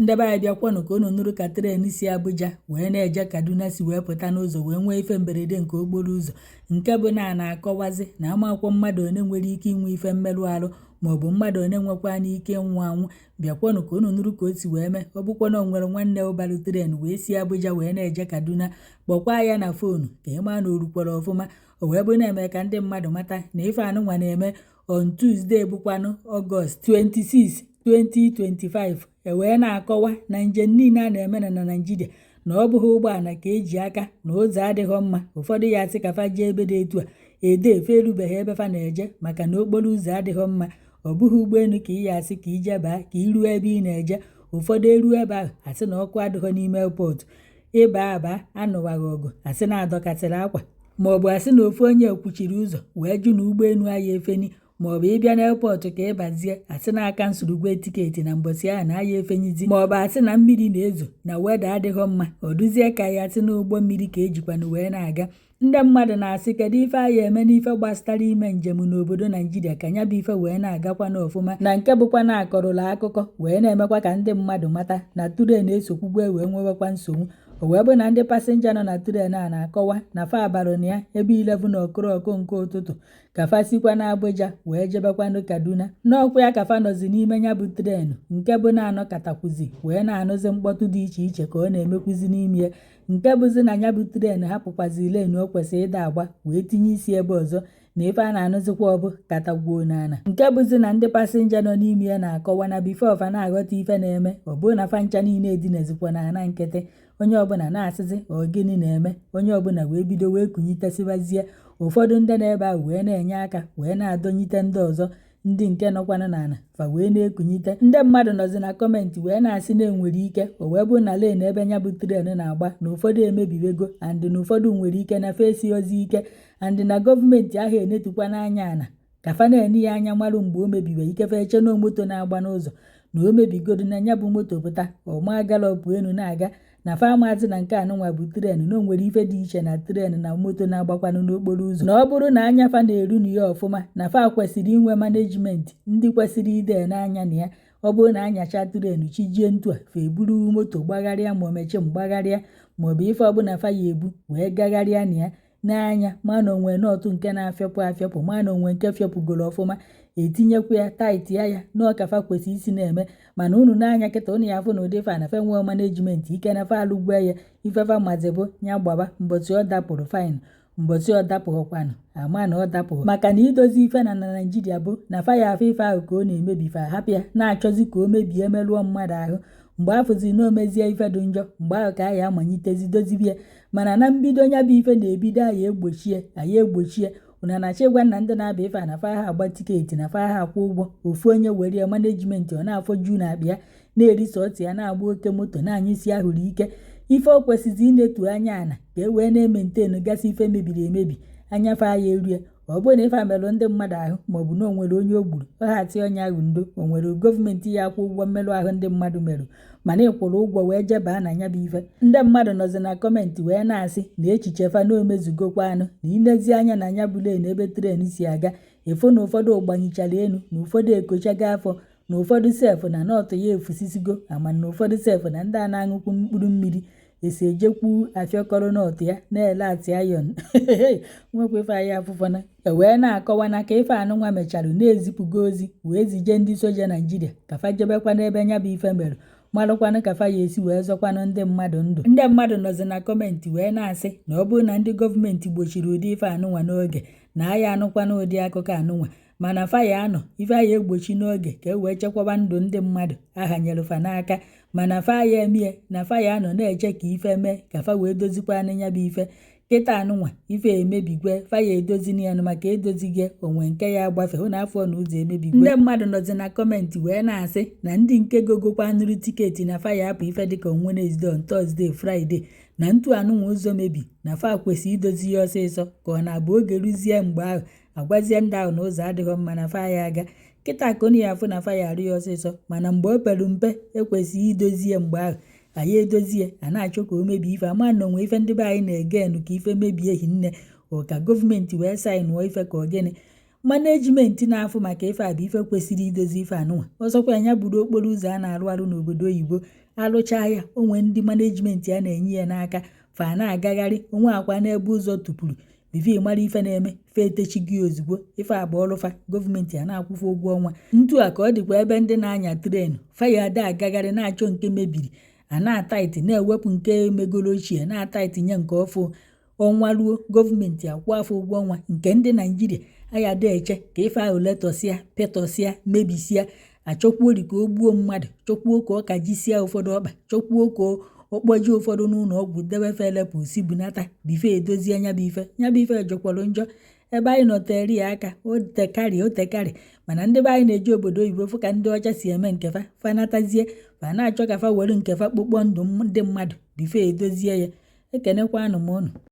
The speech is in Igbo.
Ndị be anyị, bịakwanụ ka unu nụrụ ka train si Abuja wee na-eje Kaduna si wee pụta n'ụzọ wee nwee ife mberede nke okporo ụzọ, nke bụ na a na-akọwazi na amakwọ mmadụ one nwere ike inwe ife mmerụ arụ maọbụ mmadụ one nwekwa n'ike ịnwụ anwụ. Bịakwanụ ka unu nụrụ ka o si wee mee. Ọ bụkwa na o nwere nwanne ụbalụ train wee si Abuja wee na-eje Kaduna, kpọkwa ya na phone ka ị maa na o rukwara ọfụma. O wee bụ na-eme ka ndị mmadụ mata na ife anụnwa na-eme on Tuesday, bụkwanụ Ọgọst 26, 2025. E wee na-akọwa na njem niile a na-eme na Naịjirịa, na ọ bụghị ụgbọala ka eji aka na ụzọ adịghị mma. Ụfọdụ ya asị ka fa jee ebe dị etu a, ede efe erubeghị ebe fa na-eje maka na okporo ụzọ adịghị mma. Ọ bụghị ụgbọelu ka ị ya asị ka ije baa ka ị ruo ebe ị na-eje. Ụfọdụ eruo ebe ahụ, asị na ọkụ adịghị n'ime airport. Ịba aba anụwaghị ọgụ, asị na adọkasịrị akwa, maọbụ asị na ofu onye kwuchiri ụzọ wee jụ na ụgbọelu aya efeni, maọbụ ịbịa n'airport ka ịbazie, asị na aka nsurugwe ticket na mbọsị ahụ na aya efenyizi, maọbụ asị na mmiri na-ezo, na weather adịghị mma. Ọ dụzie ka ya asị na ụgbọ mmiri ka ejikwanụ wee na-aga. Ndị mmadụ na-asị, kedu ife anyị eme n'ife gbasara ime njem n'obodo Naijiria ka ya bụ ife wee na-agakwa n'ọfụma? Na nke bụkwa na akọrụla akụkọ wee na-emekwa ka ndị mmadụ mata na train esokwugwe wee nwewekwa nsogbu. O wee bụ na ndị passenger nọ na train a na-akọwa na fa abalụ na ya ebe 11 o'clock nke ụtụtụ ka fa sikwa na Abuja wee jebekwanụ Kaduna. N'ọkwa ya ka fa nọzi n'ime ya bụ train, nke bụ na-anọkọtakwuzi wee na-anụzi mkpọtụ dị iche iche ka ọ na-emekwuzi n'ime ya, nke bụzi na ya bụ train hapụkwazi lane o kwesịrị ịda agba wee tinye isi ebe ọzọ, na ife a na-anụzikwa ọbụ katagwuo n'ala, nke bụzi na ndị passenger nọ n'ime ya na-akọwa na before fa na-aghọta ife na-eme, ọ bụrụ na fa ncha niile edinezikwa n'ala nkịtị. Onye ọbụla na-asịzi, ọ gịnị na-eme? Onye ọbụla wee bido wee kunyitesịbazie. Ụfọdụ ndị na-ebe ahụ wee na-enye aka wee na-adọnyite ndị ọzọ, ndị nke nọkwanụ n'ala fa wee na-ekunyite. Ndị mmadụ nọzi na comment wee na-asị na enwere ike o wee bụrụ na lane ebe ya bụ train na-agba na ụfọdụ emebiwego, and na ụfọdụ nwere ike na fa ozi ike, and na gọọmenti ahụ enetukwa n'anya ana ka fa na-ene ya anya marụ mgbe o mebiwe ike. Fa eche na moto na-agba n'ụzọ na o mebigodo na ya bụ moto pụta ọma gallop enu na-aga, na fa amazi na nke anụnwa bụ train, na o nwere ife dị iche na train na moto na-agbakwanụ n'okporo ụzọ, na ọ bụrụ na anya fa na-eru na ya ọfụma, na fa kwesịrị inwe management ndị kwesịrị ide n'anya na ya. Ọ bụrụ na anyacha train chijie ntu a, fa eburu moto gbagharịa ma omechi mgbagharịa maọbụ ife ọbụla fa ya ebu wee gagharịa na ya n'anya, ma na onwe nut nke na-afịọpụ afịọpụ, ma na onwe nke fịọpụgoro ọfụma, etinyekwa ya tight ya ya n'ọkafa kwesịrị isi na-eme. Mana unu n'anya kịta, unu ya afụ na ụdị fa na fe nwee management ike na fa alụgwe ya. Ifefa mazi bụ ya gbaba mbọchị ọ dapụrụ, fine. Mbọchị ọ dapụghịkwanụ, ama na ọ dapụghị, maka na idozi ife na Naijiria bụ na fa ya afụ ife ahụ ka ọ na-emebi, fa hapụ ya na-achọzi ka o mebie merụọ mmadụ ahụ. Mgbe afụzi na o mezie ife dị njọ, mgbe ahụ ka a ya amanyitezi dozibie. Mana na mbido ya bụ ife na-ebido, anyị egbochie, anyị egbochie. Unu na-achọ ịgwa na ndị na-aba ife a na fa ha agba ticket, na fa ha akwụ ụgwọ ofu onye were ya management, ọ na-afọju na akpa ya, na-eri sọtụ ya, na-agba oke moto, na-anyụ isi ahụrụ ike. Ife o kwesịzị inetu anya ana ka e wee na-emaintain gasị ife mebiri emebi anya fa ya erue. Ọ bụrụ na ife a merụ ndị mmadụ ahụ, maọbụ na o nwere onye o gburu, ọ ha atị onye ahụ ndo. O nwere gọọmenti ya akwụ ụgwọ mmerụ ahụ ndị mmadụ merụ, mana ị kwụrụ ụgwọ wee jebaa na ya bụ ife. Ndị mmadụ nọzi na comment wee na-asị na echiche fa na omezugokwa anụ na inezi anya na ya bụ lane ebe train si aga, ịfụ na ụfọdụ gbanyichara elu, na ụfọdụ ekochago afọ, na ụfọdụ sef na nut ya efusisigo ama, na ụfọdụ sef na ndị a na-aṅụkwu mkpụrụ mmiri esi ejekwu afịọkọrọ nut ya na-ele atị ayọn nwekwa ife anyị afụfọna. E wee na-akọwa na ka ife anụnwa mechara, na-ezipụgo ozi wee zije ndị soja Naijiria ka fa jebekwa n'ebe nya bụ ife mere, marụkwanụ ka fa ya esi wee zọkwanụ ndị mmadụ ndụ. Ndị mmadụ nọzi na comment wee na-asị na ọ bụrụ na ndị gọọmenti gbochiri ụdị ife anụnwa n'oge, na aya anụkwanụ ụdị akụkọ anụnwa. Mana fa ya anọ ife aya egbochi n'oge ka e wee chekwaba ndụ ndị mmadụ ahanyere fa n'aka, mana fa ya emie na fa ya anọ na-eche ka ife mee ka fa wee dozikwanụ ya bụ ife. Kịta anụnwa ife emebigwe, fa ya edozini ya maka edozighị onwe nke ya agbafe hụ na afọ na ụzọ emebigwe. Ndị mmadụ nọzi na comment wee na-asị na ndị nke gogokwanụrụ ticket na fa ya apụ ife dịka Wednesday, on Thursday, Friday, na ntu anụnwa ụzọ mebi, na fa kwesị idozi ya ọsịsọ, ka ọ na-abụ oge ruzie mgbe ahụ agwazie ndị ahụ na ụzọ adịghị mma na fa ya aga. Kịta ka unu ya afụ na fa ya arụ ya ọsịsọ, mana mgbe o pere mpe ekwesịghị idozie mgbe ahụ anyị edozie a na-achọ ka o mebie ife ama na onwe ife ndị be anyị na-ege enu ka ife mebie hinne. Ọ ka gọọmenti wee signụọ ife ka ọ gịnị? Management na-afụ maka ife a bụ ife kwesịrị idozi ife anụnwa. Ọzọkwa, ya bụrụ okporo ụzọ a na-arụ arụ n'obodo oyibo, alụchaa ya, onwe ndị management a na-enye ya n'aka, fa na-agagharị onwe akwa n'ebe ụzọ tụpụrụ before mara ife na-eme, fe etechi gị ozugbo. Ife a bụ ọlụfa, gọọmenti a na-akwụfe ụgwọ ọnwa. Ntu a ka ọ dịkwa ebe ndị na-anya train faya ada agagharị na-achọ nke mebiri, a na-ataiti, na-ewepụ nke megoro ochie, na-ataitinye nke ọfụ. Ọnwa ruo, gọọmenti akwụ afọ ụgwọ ọnwa. Nke ndị Naijiria ayada eche ka ife ahụ letọsịa, pịtọsịa, mebisia, achọkwuori ka o gbuo mmadụ, chọkwuo ka ọ kajisịa ụfọdụ ọkpa, chọkwuo ka ọ kpọjee ụfọdụ n'ụlọ ọgwụ, debe felepụ si bunata before edozie. Nya bụ ife, nya bụ ife jọkwalụ njọ. Ebe anyị nọtere ya aka, o tekarị, o tekarị. Mana ndị be anyị na-eji obodo oyibo fụ ka ndị ọcha si eme nke fa, fanatazie, fa na-achọ ka fa were nke fa kpokpọ ndụ ndị mmadụ before edozie ya. Ekenekwanụ m ụnụ.